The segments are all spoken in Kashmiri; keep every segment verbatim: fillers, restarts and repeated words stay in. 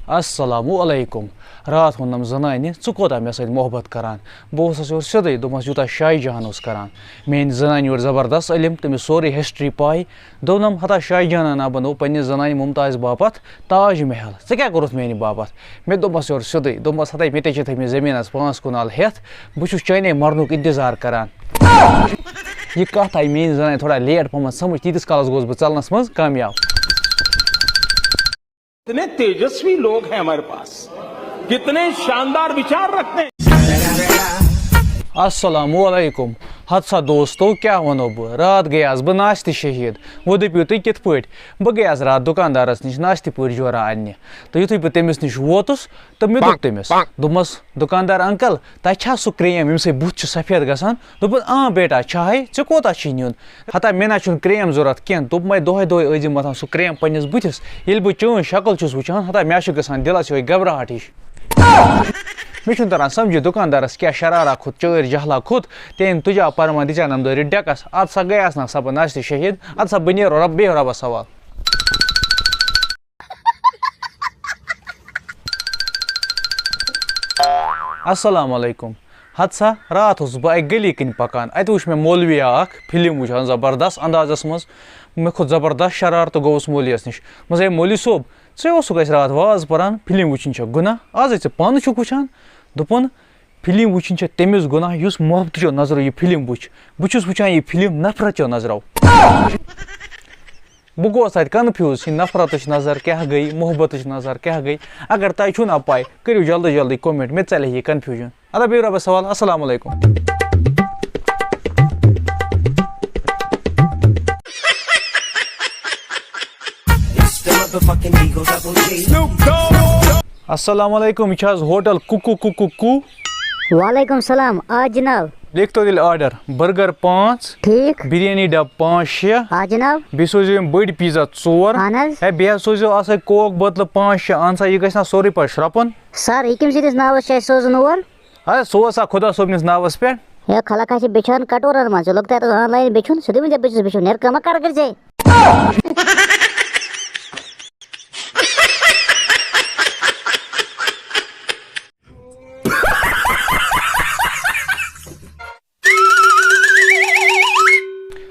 السلام علیکم۔ راتھ ووٚننم زنانہِ، "ژٕ کوتاہ مےٚ سۭتۍ محبت کران؟" بہٕ اوسُس یورٕ سیوٚدُے، دوٚپمس، "یوٗتاہ شاہ جہان اوس کران۔" میٛانہِ زنانہِ یورٕ زبردست علم، تٔمِس سورُے ہسٹری پاے۔ دوٚپنم، "ہتا شاہ جہانن ہا بنوو پننہِ زنانہِ ممتاز باپتھ تاج محل، ژےٚ کیٛاہ کوٚرُتھ میٛانہِ باپتھ؟" مےٚ دوٚپمس یورٕ سیوٚدُے، دوٚپمس، "ہتے مےٚ تے چھِ تھٲومٕتۍ زٔمیٖنس پانٛژھ کنال ہٮ۪تھ، بہٕ چھُس چانے مرنُک انتظار کران۔" یہِ کتھ آیہِ میٛانہِ زنانہِ تھوڑا لیٹ پہمتھ سمجھ، تیٖتِس کالس گوس بہٕ ژلنس منٛز کامیاب۔ इतने तेजस्वी लोग हैं हमारे पास, कितने शानदार विचार रखते हैं। السلام علیکم۔ ہتسا دوستو، کیٛاہ ونو بہٕ؟ راتھ گٔیاس بہٕ ناشتہٕ شہیٖد۔ وۄنۍ دٔپِو تُہۍ کِتھ پٲٹھۍ؟ بہٕ گٔیاس راتھ دُکاندارس نِش ناشتہٕ پٲٹھۍ جورا اننہِ، تہٕ یُتھُے بہٕ تٔمِس نِش ووتُس، تہٕ مےٚ دوٚپ تٔمِس، دوٚپمس، "دُکاندار انکل، تۄہہِ چھا سُہ کریم ییٚمہِ سۭتۍ بُتھ چھُ سفید گژھان؟" دوٚپُن، "آ بیٹا، چھا ہے، ژےٚ کوتاہ چھُے نیُن؟" ہتا مےٚ نہ چھُنہٕ کریم ضوٚرتھ کینٛہہ، دوٚپمَے، "دۄہَے دۄہَے ٲسۍ زِ مَتھان سُہ کریم پنٛنِس بٕتھِس، ییٚلہِ بہٕ چٲنۍ شکل چھُس وٕچھان، ہتا مےٚ چھُ گژھان دِلَس یِہوٚے گھبراہٹ ہِش۔" مےٚ چھُنہٕ تران سمجھِ، دُکاندارَس کیٛاہ شرارہ کھوٚت، چٲرۍ جہلا کھوٚت، تٔمۍ تُجا پرما دِژا نمدٲرِتھ ڈٮ۪کَس، اَدٕ سا گٔیَس نا سا بہٕ نَشتہِ شہیٖد، اَدٕ سا بہٕ نیرو رۄب، بیٚہو رۄبَس حوال۔ السلام علیکم۔ ہتسا، راتھ اوسُس بہٕ اَکہِ گلی کِنۍ پکان، اَتہِ وٕچھ مےٚ مولوی اکھ فلم وٕچھان زبردست اندازس منٛز۔ مےٚ کھوٚت زبردست شرارتہٕ، گوٚوُس مولویس نِش، "مےٚ زے مولوی صٲب، ژٕ اوسُکھ اَسہِ راتھ واز پران، فلم وٕچھِنۍ چھےٚ گُناہ، آز ہے ژٕ پانہٕ چھُکھ وٕچھان؟" دوٚپُن، "فلم وٕچھِنۍ چھےٚ تٔمِس گُناہ یُس محبتٕچو نظرو یہِ فلم وٕچھ، بہٕ چھُس وٕچھان یہِ فلم نفرتچو نظرو۔" بہٕ گوس تَتہِ کنفیوٗز، یہِ نفرتٕچ نظر کیٛاہ گٔے، محبتٕچ نظر کیٛاہ گٔے۔ اگر تۄہہِ چھُو نا پَے، کٔرِو جلدی جلدی comment، مےٚ ژَلہِ ہے یہِ confusion۔ اَدٕ بیٚیہِ رۄبَس حوالہٕ، السلام علیکم۔ السلام علیکم، یہِ چھا حظ ہوٹل کوکو کوکو کو؟ وعلیکم السلام، آ جناب۔ لیکھ تو تیٚلہِ آرڈر، برگر پانٛژھ، ٹھیک۔ بریانی ڈبہٕ پانٛژھ شےٚ، آ جناب۔ بیٚیہِ سوٗزِو یِم بٔڑۍ پیٖزا ژور۔ اہن حظ۔ ہے، بیٚیہِ حظ سوٗزِو اَتھ سۭتۍ کوک بٲتلہٕ پانٛژھ شےٚ، اہن سا، یہِ گژھِ نا سورُے پَتہٕ شرٛپُن؟ سر، یہِ کٔمۍ سٕنٛدِس ناوَس چھِ اَسہِ سوزُن اور؟ ہے، سوز سا خۄدا صٲبنِس ناوَس پٮ۪ٹھ۔ ہے، خلق ہا چھِ بِچھان کٹورَن منٛز، ژٕ لوٚگ تَتٮ۪تھ آن لاین بِچھُن، سیوٚدُے ؤنۍ زِ بہٕ چھُس بِچھُن، نیرٕ کٲمہ کَر کٔرۍ زے۔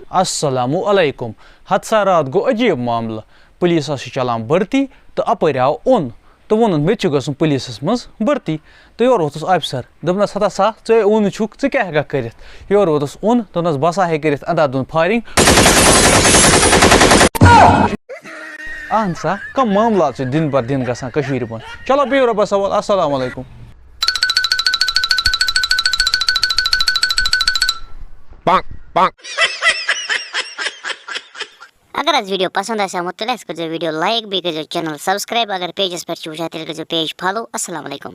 السلام علیکم۔ ہتہٕ سا راتھ گوٚو عجیٖب معاملہٕ۔ پُلیٖسَس چھِ چلان بھرتی تہٕ اَپٲرۍ آو اوٚن تہٕ ووٚنُن، "مےٚ تہِ چھُ گژھُن پُلیٖسَس منٛز بھرتی۔" تہٕ یورٕ ووٚتھُس آفسر، دوٚپنَس، "ہتا سا، ژٕ ہے اوٚن چھُکھ، ژٕ کیٛاہ ہٮ۪کَکھ کٔرِتھ؟" یورٕ ووٚتھُس اوٚن، دوٚپنَس، "بہٕ ہسا ہیٚکہٕ کٔرِتھ اَندا دُن فایرِنٛگ۔" اہن سا، کم معاملات چھِ دن بہ دن گژھان کٔشیٖرِ منٛز۔ چلو، بِہِو رۄبَس حوال۔ السلام علیکم۔ اگر حظ ویڈیو پسند آسہِ آمُت، تیٚلہِ حظ کٔرزیٚو ویڈیو لایک، بیٚیہِ کٔرزیٚو چینل سبسکرایب۔ اگر پیجس پٮ۪ٹھ چھِو وٕچھان، تیٚلہِ کٔرزیٚو پیج فالو۔ السلام علیکم۔